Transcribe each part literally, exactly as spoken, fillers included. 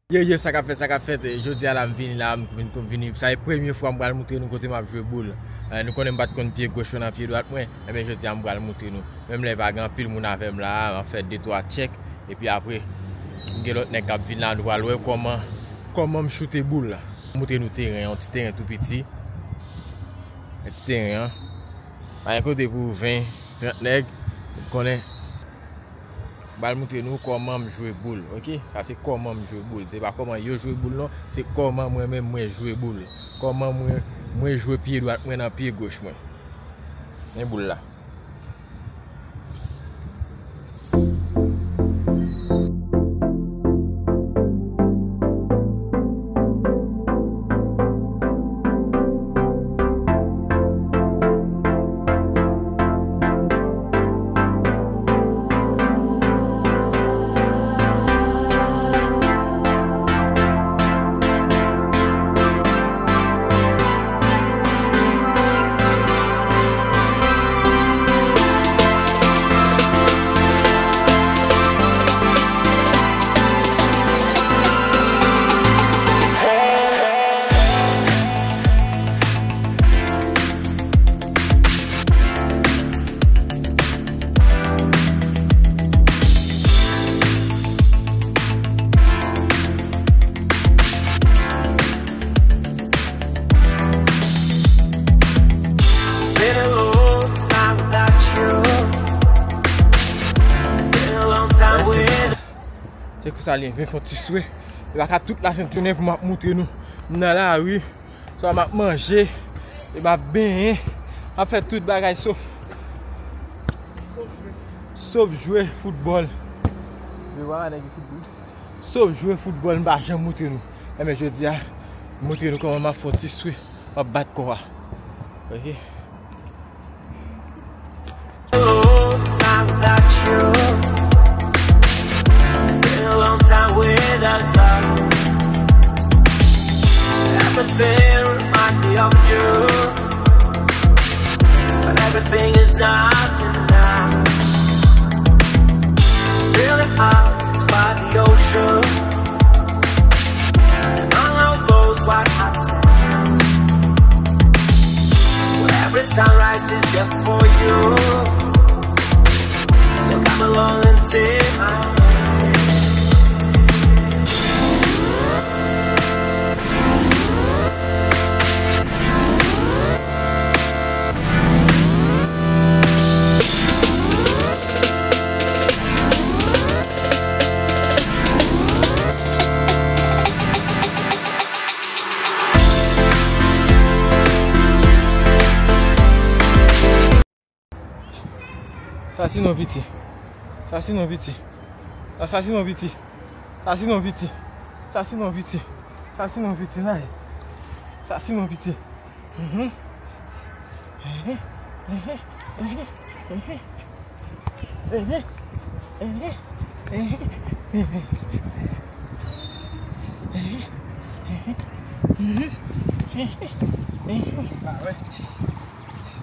Yo, yo, sa k ap fèt, sa k ap fèt? Jodi a la, m vini la, m vin, m vini. Sa e premye fwa m pral moutre nou kote m ap jwe boul. Eh, nou konnen m pa t konn pye goch mwen nan pye dwat mwen. Enben, jodi a, m pral moutre nou. Menm lè pa gen anpil moun avè m la, m ap fè de twa tchèk. Epi apre, m gen lòt nèg k ap vin la, nou pral wè kòman, kòman m choute boul la. Moutre nou teren, yon ti teren tou piti. Yon ti teren an. Pa gen kote pou ven, trant nèg, ou konnen. M pral moutre nou kòman m jwe boul, oke? Sa se kòman m jwe boul. Se pa kòman yo jwe boul non, se kòman mwen menm mwen jwe boul. Kòman mwen, mwen jwe pye dwat mwen nan pye goch mwen. Men boul la. Been a long time without you. Been a long time without. Se konsa li ye, vin fè yon ti swe. E pa ka tout la sent jounen pou m ap moutre nou. M nan lari, swa m ap manje, e m ap benyen, m ap fè tout bagay sof, sof jwe foutbòl. Men wara nèg ki foutbòl. Sof jwe foutbòl, m pa janm moutre nou. Enben, jodi a, m moutre nou kòman m ap fè yon ti swe, m ap bat kò a. Oke? Long time without you. Been a long time without love. Everything reminds me of you. But everything is nothing now. Feeling hot by the ocean. And all of those white hot sands. Where every sunrise is just for you. So come along and take my hand. Sa se non piti. Sa se non piti. Sa se non piti. Sa se non piti. Sa se non piti. Sa se non piti, nay. Sa se non piti. Mhm. Mhm. Mhm. Mhm. Mhm. Mhm. Mhm. Mhm. Mhm. Mhm. Mhm. Ah ouais.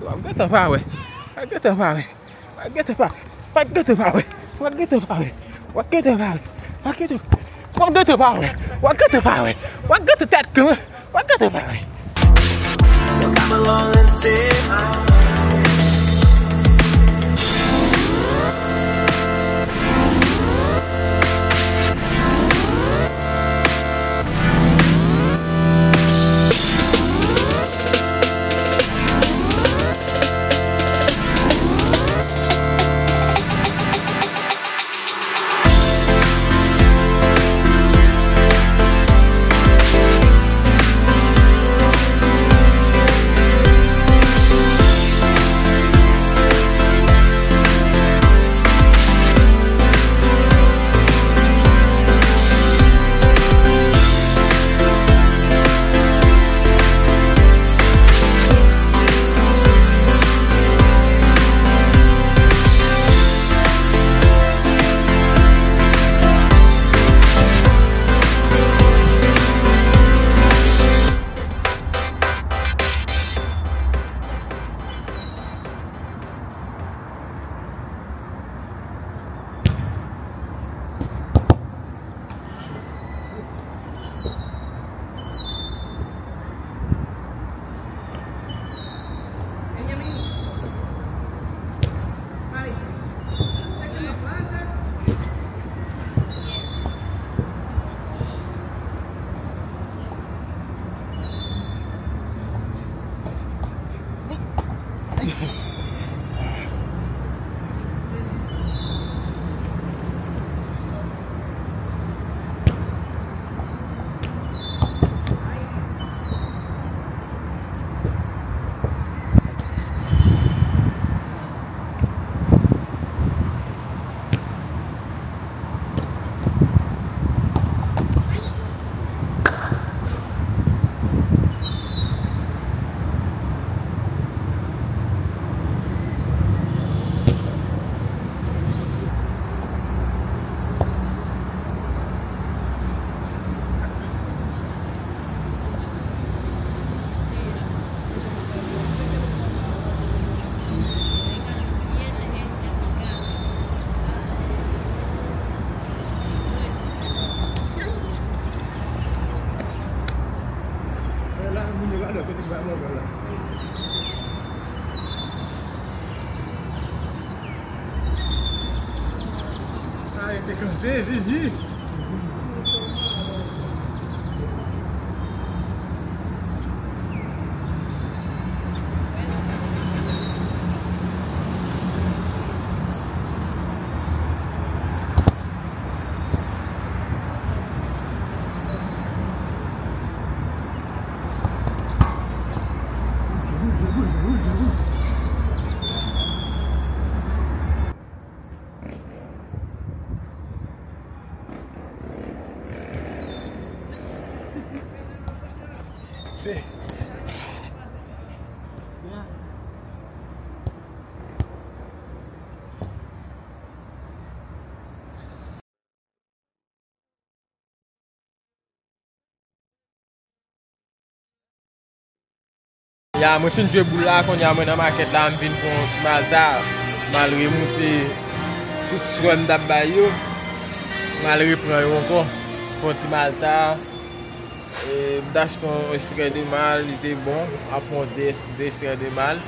W ap gentan pa wè. W ap gentan pa wè. W ap gentan pa, w ap gentan pa wè. W ap gentan pa wè. W ap gentan pa wè. W ap gentan, w ap gentan pa wè. W ap gentan pa wè. W ap gentan tèt kan. W ap gentan pa wè. So come along and take my hand. Arete kanpe, vini. Ya, mwen fin jwe boul la, kounye a mwen nan makèt la, m vin pran yon ti malta. M al remoute tout swè m t ap bay yo. M al repran yo ankò. Pran ti malta. E, m t achte yon ekstrè de mal, li te bon. M ap pran de, de ekstrè de mal.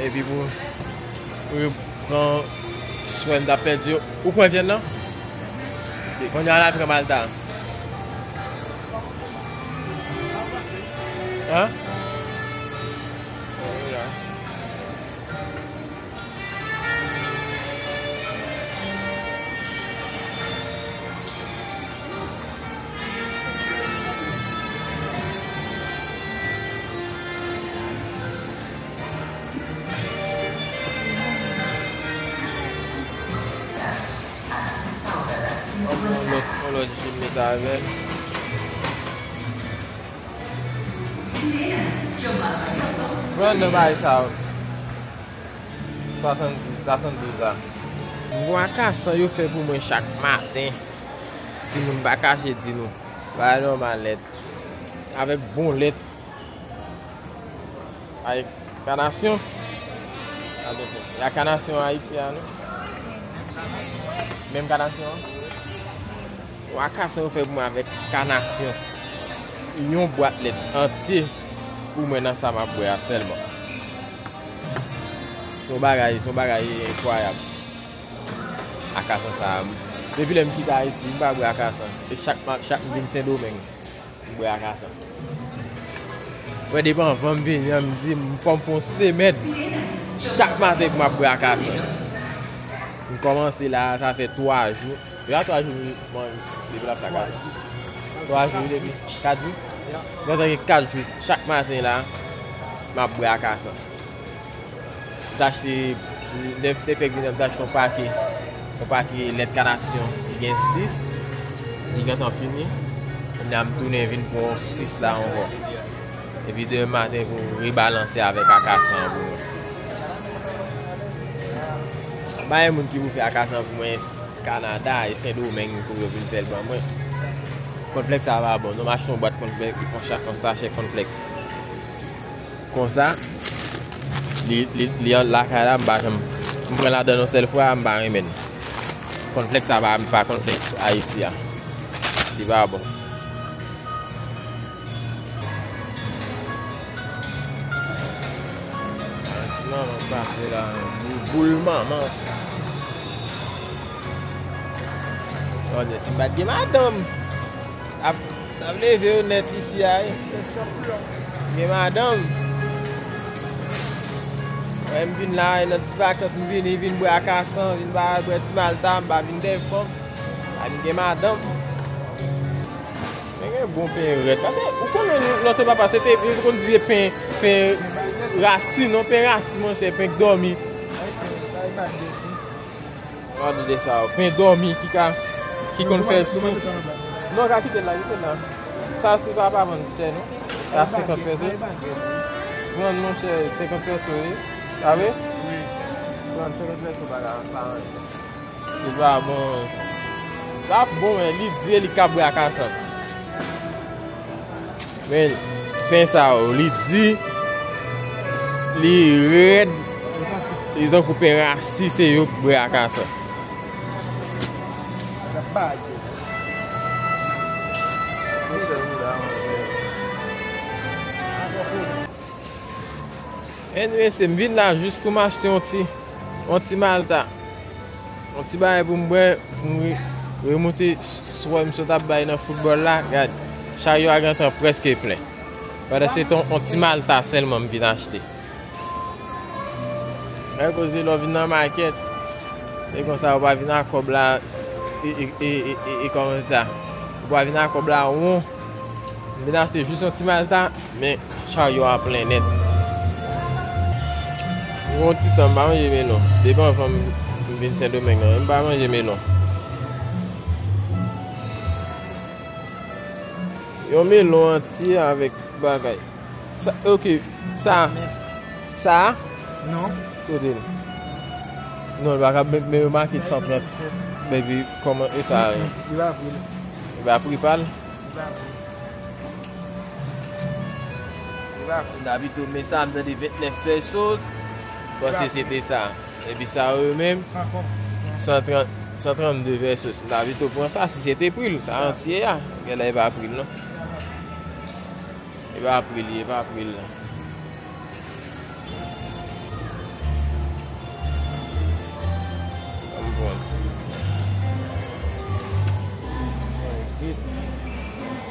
Epi pou, pou yo pran swè m t ap pèdi yo. Ou pran vyann nan? Ok, kounye a n al pran malta. An? Wi la. Yon lòt, yon lòt ji m met avè l. Pran nan bagay sa yo. Swasanndiz, swasanndouz la. M gon akasan yo fè pou mwen chak maten. Timoun pa kache di nou. Bagay nòmal nèt. Avèk bon lèt. Avèk kanasyon. Atann. Y a kanasyon Ayiti a, non? Menm kanasyon an? Yon akasan yo fè pou mwen avèk kanasyon. Yon bwat lèt antye pou mwen nan sa m ap bwè a sèlman. Se yon bagay, se yon bagay enkwayab. Akasan sa a, depi lè m kite Ayiti, m pa bwè akasan. E chak, chak m vin Sendomeng, m bwè akasan. Mwen, depi anvan m vini an, m di, m fò m fè yon semèn. Chak maten pou m ap bwè akasan. M kòmanse la, sa fè twa jou. Deja twa jou, m, m, depi l ap fè akasan. Twa jou, depi kat jou. Gentan gen kat jou. Chak maten la, m ap bwè akasan. M t achte, lè m te fèk vini an, m t achte yon pake, yon pake lèt kanasyon ki gen sis, li gentan fini. Kounye a m tounen vin pran yon sis la ankò. Epi demen maten pou rebalanse avèk akasan an pou mwen. M pa gen moun ki pou fè akasan an pou mwen, Kanada e Sendomeng pou yo vin fè l ban mwen. Kònflèks sa pa bon. Non, m achte yon bwat kònflèks, yon cha-, yon sachè kònflèks. Konsa, li, li, li an lakay la, m pa janm, m pran ladann yon sèl fwa, m pa renmen l. Kònflèks sa pa, pa kònflèks Ayiti a. Li pa bon. Ti manman pase la, boul manman. Bondye, si m pa t gen madanm. Ap, ap leve yo nèt isi a, wi. Gen madanm. Wè, m vin la, e nan ti vakans m vini, vin bwè akasan, vin ba-, bwè ti malta, m pa vin dèyè fanm. Pa vin gen madanm. Men gen bon pen rèd. Paske, ou konnen, nou, lòt papa, se te, yo te konn di se pen, pen rasi, non, pen rasi, monchè, pen k dòmi. Mwen ap di sa yo. Pen dòmi ki ka, ki konn fè sou. Non, ka kite l la, kite l la. Sa se pa, pa vann chè, non. Sa senkant peso. Vann, monchè, senkant peso, wi. Sa vre? Vann senkant peso, pa ka, pa anyen. Se pa bon. L ap bon, men li di li ka bwè akasan. Men, pen sa yo, li di, li rèd, li tankou pen rasi, se yo k bwè akasan. Sa pa gen. Mwen sèl ou la, mwen. Anyway, se m vin la jis pou m achte yon ti, yon ti malta. Yon ti bagay pou m bwè, pou m re- remoute s- swè m sot ap bay nan foutbòl la. Gad, charyo a gentan prèske plen. Pandan se tan, yon ti malta sèlman m vin achte. Mwen koze lè w vin nan makèt. E konsa, ou pa vin ak kòb la, e, e, e, e, e, e kòman sa? Ou pa vin ak kòb la won. M vin achte jis yon ti malta, men charyo a plen nèt. Yon ti tan, m pa manje melon. Depi anvan m vin Sendomeng nan, m pa manje melon. Yon melon antye avèk bagay. Sa, ok, sa. Sa? Non. Kote l? Non, l pa ka, men, men yo make san trant. Men epi, kòman, e sa? Li pa pri l. Li pa pri pa l? Li pa pri. Li pa pri. Dabito, men sa, m tande vennèf pesos. Bon, se, se te sa. Epi sa yo menm, san trant, san trannde pesos. Dabito pran sa, si se te pri l, sa antye a. Genlè e pa pri l, non. E pa pri l, e pa pri l, non. Ann pran.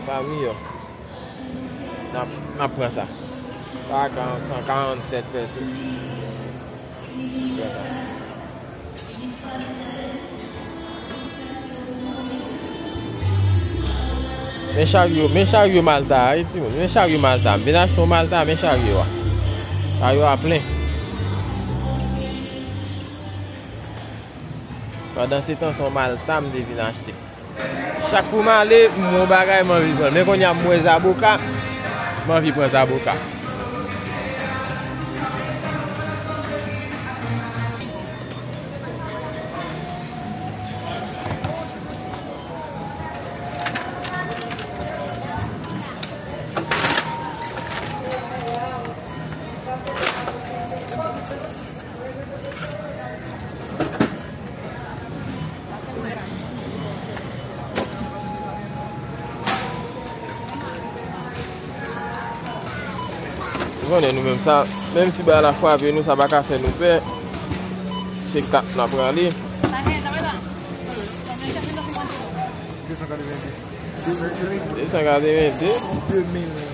Sa miyò. N ap, n ap pran sa. Sa a san karannsèt pesos. Men charyo, men charyo malta a, wi, timoun. Men charyo malta. M vin achte yon malta, men charyo a. Charyo a plen. Pandan se tan, se yon malta m te vin achte. Chak kou m ale, m wè yon bagay, m anvi pran l. Men kounye a, m wè zaboka, m anvi pran zaboka. Ou konnen nou menm sa, menm si bagay la frape nou, sa pa ka fè nou pè. Se kat n ap rale. De san katreven de. De san katreven de. De mil.